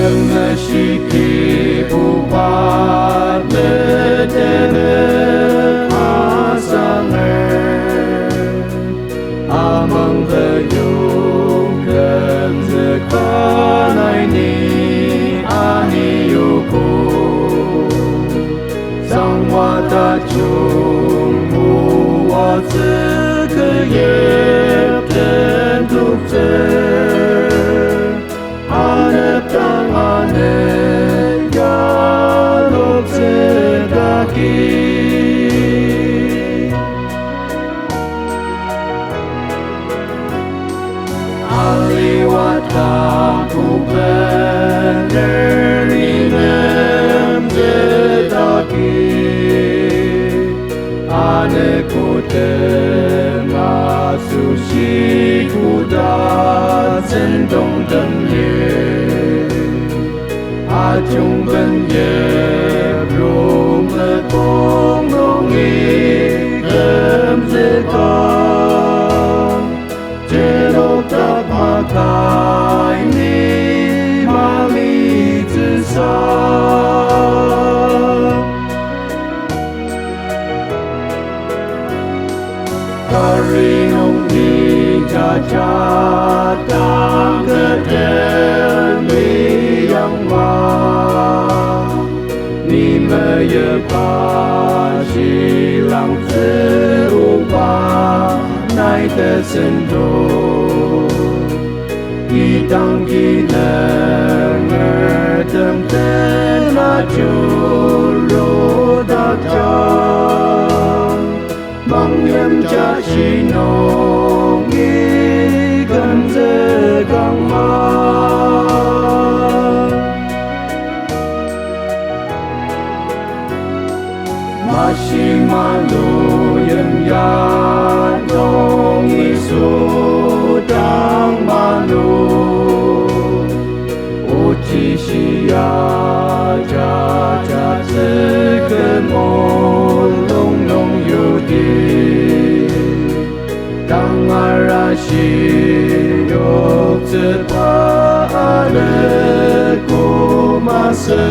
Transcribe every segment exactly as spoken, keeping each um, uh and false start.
Meshiki puba metemet asanger, amang teyong kümzüka nai ni aniogo. Sangwa tajung moatsü keyipten toktsür, anep dang anep yaloktsü daki. Aliwa takobener ni nemzü daki, ane kotem asoshi koda sentong temli. Ajungben yip rongnü kong nungi kümzüka, jenokdak makai ni malitsüsa. Kari nung ni jaja dang ketem liyangma, ni meyipa shilangtsü oba nai tesendo. Idang kilenger temtena juru dakja, mangyim jashi nungi kümzükangma. Mashi malu yimya nung Yisu dang malu, ochi shia jaja tsüket mulung nung yudi. Tangarashi yoktsüba aleko masü,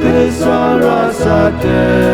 tesarasademer